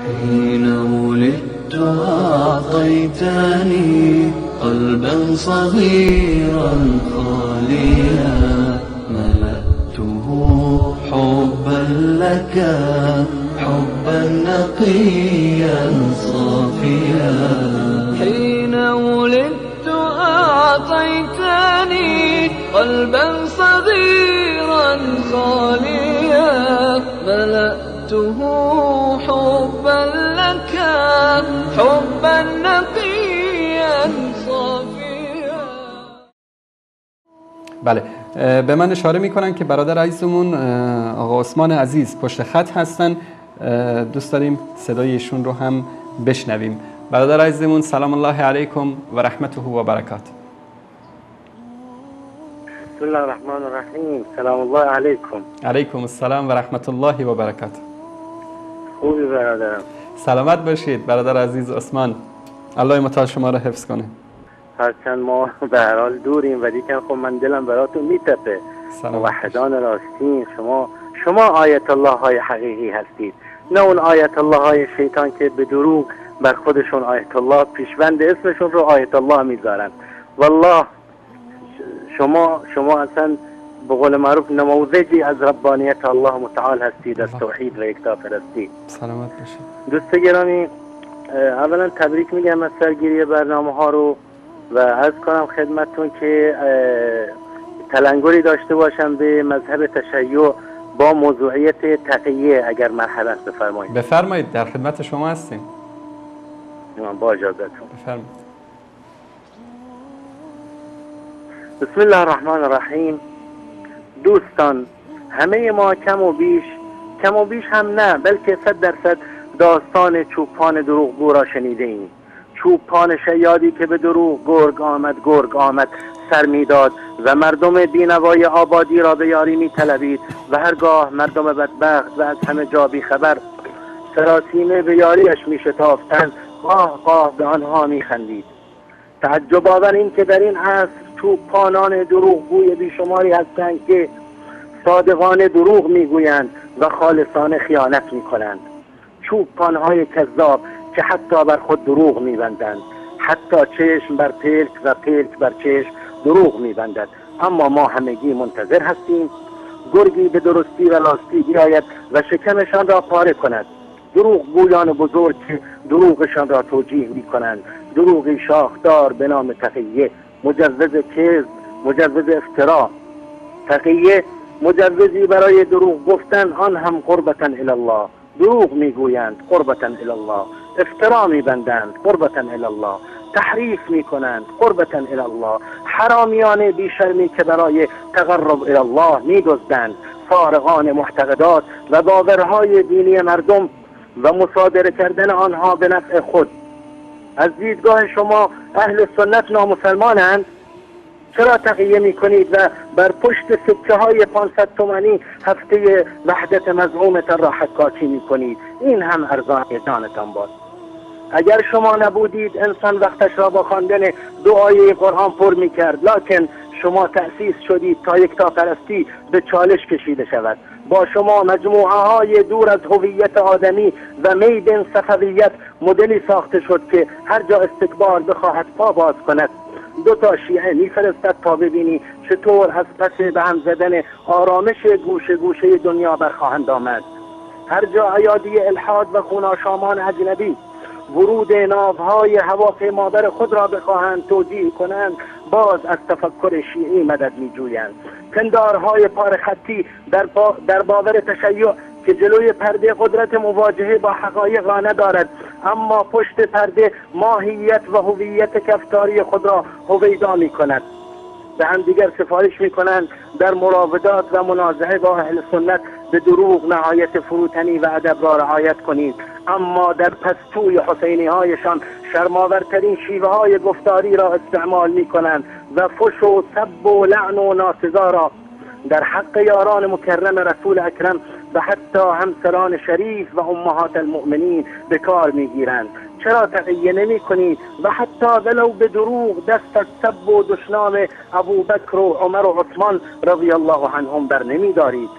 حين ولدت أعطيتني قلبا صغيرا خاليا ملأته حبا لك حبا نقيا صافيا. حين ولدت أعطيتني قلبا صغيرا خاليا ملأته حبا لك حبا نقيا صافيا. بله، به من اشاره میکنن که برادر عزیزمون آقا عثمان عزیز پشت خط هستن. دوست داریم صدای ایشون رو هم بشنویم. برادر عزیزمون سلام الله علیکم و رحمته و برکاته. بسم الله الرحمن الرحیم. سلام الله علیکم. علیکم السلام و رحمت الله و برکاته. خوبی برادرم؟ سلامت باشید برادر عزیز عثمان، الله متعال شما رو حفظ کنه. هرچند ما به هر حال دوریم ولی که خب من دلم براتون میتپه. موحدان راستین، شما آیت الله های حقیقی هستید، نه اون آیت الله های شیطان که به دروغ بر خودشون آیت الله پیشوند اسمشون رو آیت الله میذارن. والله شما اصلا به قول معروف نموذجی از ربانیت الله متعال هستید، از توحید و یکتاپرستی. سلامت باشید. دوست گرامی، اولا تبریک میگم از سرگیری برنامه ها رو و عرض کنم خدمتتون که تلنگری داشته باشم به مذهب تشیع با موضوعیت تقیه، اگر مرحبت بفرمایید. بفرمایید، در خدمت شما هستیم. با اجازهتون. بفرمایید. بسم الله الرحمن الرحیم. دوستان، همه ما کم و بیش هم نه بلکه 100% داستان چوپان دروغگو را شنیده ایم. چوپان شیادی که به دروغ گرگ آمد گرگ آمد سر میداد و مردم بینوای آبادی را به یاری میطلبید و هرگاه مردم بدبخت و از همه جا بیخبر سراسیمه به یاریش میشتافتند، قاه قاه به آنها میخندید. تعجب آور این که در این عصر چوپانان دروغگوی بیشماری هستند که صادقانه دروغ میگویند و خالصانه خیانت میکنند. چوپانهای کذاب که حتی بر خود دروغ میبندند، حتی چشم بر پلک و پلک بر چشم دروغ میبندد. اما ما همگی منتظر هستیم گرگی به درستی و راستی بیاید و شکمشان را پاره کند. دروغ گویان بزرگ که دروغشان را توجیه میکنند، دروغی شاخدار به نام تقیه، مجوز کذب، مجوز افترا. تقیه مجوزی برای دروغ گفتن، آن هم قربتا الی الله. دروغ میگویند قربتا الی الله، افترا میبندند قربتا الی الله، تحریف میکنند قربتا الی الله، حرامیان بیشرمی که برای تقرب الی الله میدزدند، فارغان معتقدات و باورهای دینی مردم و مصادره کردن آنها به نفع خود. از دیدگاه شما اهل سنت نامسلمانند؟ چرا تقیه میکنید و بر پشت سکه های 500 تومانی هفته وحدت مزعومتان را حکاکی میکنید؟ این هم ارزان جانتان باد. اگر شما نبودید انسان وقتش را با خواندن دو آیه قرآن پر میکرد، لکن شما تأسیس شدید تا یکتاپرستی به چالش کشیده شود. با شما مجموعه های دور از هویت آدمی و میدن صفویت مدلی ساخته شد که هر جا استکبار بخواهد پا باز کند دو تا شیعه میفرستد تا ببینی چطور از پس به هم زدن آرامش گوشه گوشه دنیا برخواهند آمد. هر جا ایادی الحاد و خوناشامان اجنبی ورود ناوهای هواپیمابر خود را بخواهند توجیه کنند، باز از تفکر شیعی مدد میجویند. پندارهای پارخطی در باور تشیع که جلوی پرده قدرت مواجهه با حقایق را ندارد، اما پشت پرده ماهیت و هویت کفتاری خود را هویدا می کند. به هم دیگر سفارش می کنند در مراودات و منازعه با اهل سنت به دروغ نهایت فروتنی و ادب را رعایت کنید، اما در پستوی حسینی هایشان شرماورترین شیوه های گفتاری را استعمال می کنند و فش و سب و لعن و ناسزا را در حق یاران مکرم رسول اکرم و حتی همسران شریف و امهات المؤمنین به کار میگیرند. چرا تقیه نمی کنید و حتی ولو به دروغ دست از سب و دشنام ابوبکر و عمر و عثمان رضی الله عنهم بر نمی دارید؟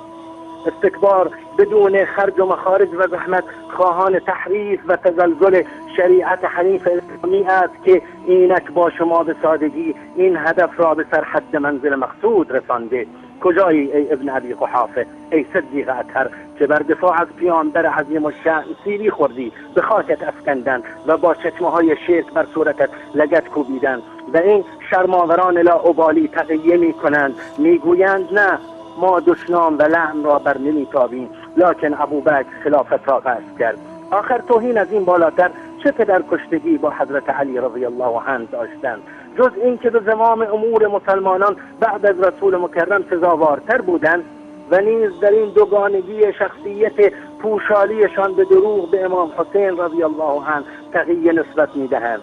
استکبار بدون خرج و مخارج و زحمت خواهان تحریف و تزلزل شریعت حنیف اسلامی است که اینک با شما به سادگی این هدف را به سرحد منزل مقصود رسانده. کجایی ای ابن ابی قحافه، ای صدیق اطهر که بر دفاع از پیامبر عظیم الشأن سیلی خوردی، به خاکت افکندن و با چکمه های شرک بر صورتت لگد کوبیدن و این شرماوران لاابالی تقیه می کنند، می گویند نه ما دشنام و لعن را بر نمیتابیم، لکن ابوبکر خلافت را غصب کرد. آخر توهین از این بالاتر چه پدر کشتگی با حضرت علی رضی الله عنه داشتند جز این که به زمام امور مسلمانان بعد از رسول مکرم سزاوارتر بودند و نیز در این دوگانگی شخصیت پوشالیشان به دروغ به امام حسین رضی الله عنه تقیه نسبت میدهند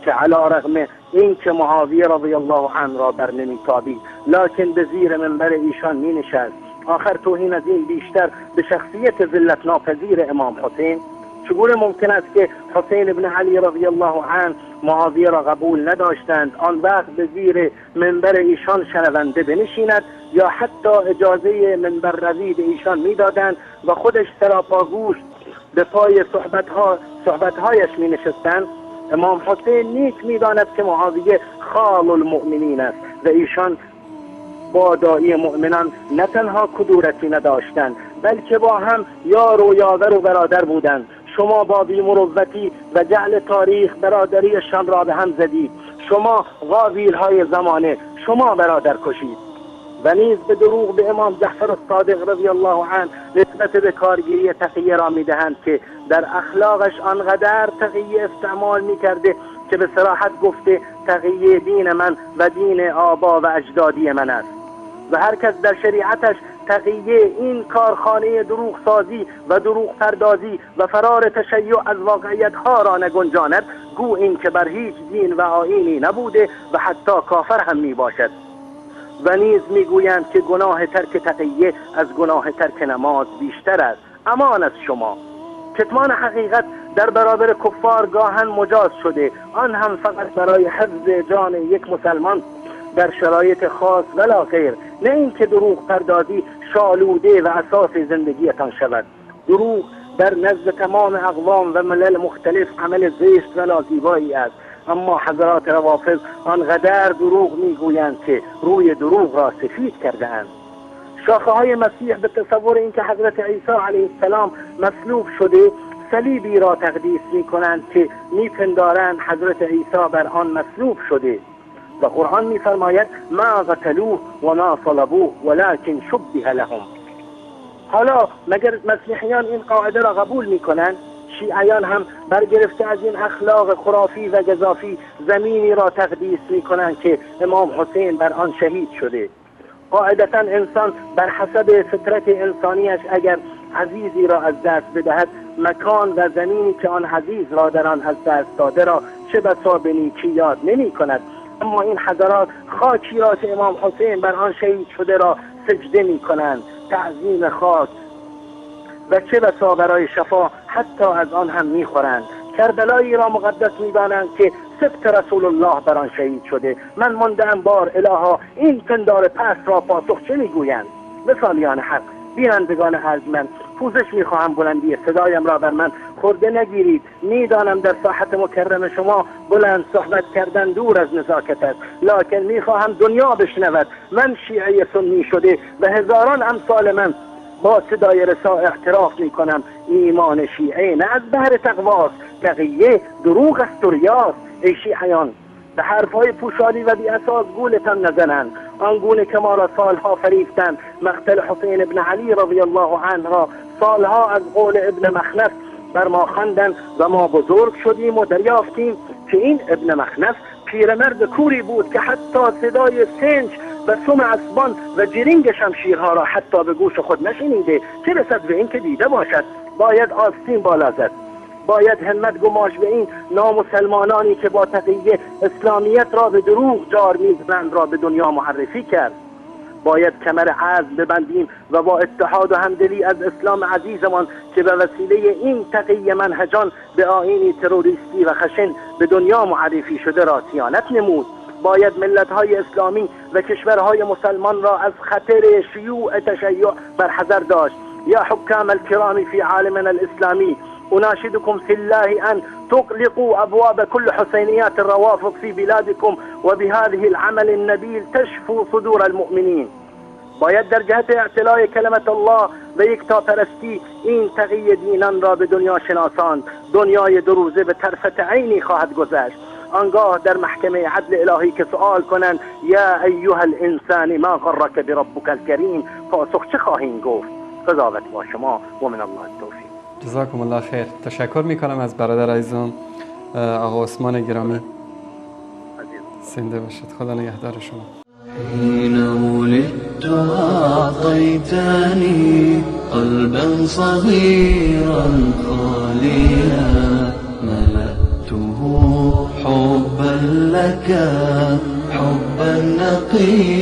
که علی رغم این که معاویه رضی الله عنه را بر نمیتابید لکن به زیر منبر ایشان می نشست. آخر توهین از این بیشتر به شخصیت ذلت ناپذیر امام حسین چگونه ممکن است که حسین ابن علی رضی الله عنه معاویه را قبول نداشتند آن وقت به زیر منبر ایشان شنونده بنشیند یا حتی اجازه منبر روی به ایشان میدادند و خودش سراپا گوش به پای صحبتهایش می نشستند؟ امام حسین نیک میداند که معاویه خال المؤمنین است و ایشان با داعی مؤمنان نه تنها کدورتی نداشتند بلکه با هم یار و یاور و برادر بودند. شما با بی‌مروتی و جعل تاریخ برادریشان را به هم زدید. شما قابیل های زمانه، شما برادر کشید. و نیز به دروغ به امام جعفر الصادق رضی الله عنه نسبت به کارگیری تقیه را میدهند که در اخلاقش آنقدر تقیه استعمال میکرده که به صراحت گفته تقیه دین من و دین آبا و اجدادی من است و هر کس در شریعتش تقیه این کارخانه دروغ سازی و دروغ پردازی و فرار تشیع از واقعیت ها را نگنجاند گو این که بر هیچ دین و آیینی نبوده و حتی کافر هم می باشد. و نیز میگویند که گناه ترک تقیه از گناه ترک نماز بیشتر است. امان از شما. کتمان حقیقت در برابر کفار گاهن مجاز شده، آن هم فقط برای حفظ جان یک مسلمان در شرایط خاص ولا غیر، نه اینکه دروغ پردازی شالوده و اساس زندگیتان شود. دروغ در نزد تمام اقوام و ملل مختلف عمل زشت و نازیبایی است، اما حضرات روافض آنقدر دروغ میگویند که روی دروغ را سفید کرده اند. شاخه های مسیح به تصور اینکه حضرت عیسی علیه السلام مصلوب شده صلیبی را تقدیس میکنند که میپندارند حضرت عیسی بر آن مصلوب شده و قرآن میفرماید ما قتلوه و ما صلبوه ولکن شبه لهم. حالا مگر مسیحیان این قاعده را قبول میکنند؟ شیعیان هم برگرفته از این اخلاق خرافی و گزافی زمینی را تقدیس میکنند که امام حسین بر آن شهید شده. قاعدتا انسان بر حسب فطرت انسانیش اگر عزیزی را از دست بدهد مکان و زمینی که آن عزیز را در آن از دست داده را چه بسا به نیکی یاد نمی کند. اما این حضرات خاکی را که امام حسین بر آن شهید شده را سجده می کنند، تعظیم خاک، و چه بسا برای شفا حتی از آن هم می خورند. کربلایی را مقدس می دانند که سبت رسول الله بر آن شهید شده. من مانده‌ام بار الها این پندار پس را پاسخ چه میگویند؟ مثالیان حق، بینندگان ارجمند، پوزش میخواهم بلندی صدایم را بر من خورده نگیرید. میدانم در ساحت مکرم شما بلند صحبت کردن دور از نزاکت است، لکن میخواهم دنیا بشنود من شیعه سنی شده و هزاران امثال من با صدای رسا اعتراف میکنم ایمان شیعه نه از بهر تقواست، تقیه دروغ است و ریاست. ای شیعیان، به حرفهای پوشالی و بی اساس گولتان نزنند، آنگونه که ما را سالها فریفتند. مقتل حسین ابن علی رضی الله عنه را سالها از قول ابن مخنف بر ما خواندند و ما بزرگ شدیم و دریافتیم که این ابن مخنف پیرمرد کوری بود که حتی صدای سنج و سم اسبان و جرینگ شمشیرها را حتی به گوش خود نشنیده، چه رسد به این که دیده باشد. باید آستین بالا زد، باید همت گماش به این نامسلمانانی که با تقیه اسلامیت را به دروغ جار میزنند را به دنیا معرفی کرد. باید کمر عزم ببندیم و با اتحاد و همدلی از اسلام عزیزمان که به وسیله این تقیه منهجان به آیینی تروریستی و خشن به دنیا معرفی شده را صیانت نمود. باید ملت‌های اسلامی و کشورهای مسلمان را از خطر شیوع تشیع برحذر داشت. یا حکام الكرام في عالمنا الإسلامي، أناشدكم في الله أن تغلقوا أبواب كل حسينيات الروافض في بلادكم، وبهذه العمل النبيل تشفوا صدور المؤمنين. باید در جهت اعتلاء کلمت الله و یکتاپرستی این تقی دینان را به دنیا شناساند. دنیای دو روزه به طرفت عینی خواهد گذشت. آنگاه در محکمه عدل الهی که سوال کنند یا ایها الانسان ما غرک بربک الکریم، پاسخ چه خواهیم گفت؟ قضاوت با شما و من الله التوفیق. جزاکم الله خیر. تشکر میکنم از برادر عزیزم آقا عثمان گرامی. زنده باشید، خدا نگهدار شما. حين ولدت أعطيتني قلبا صغيرا خاليا، ملأته حبا لك، حبا نقيا.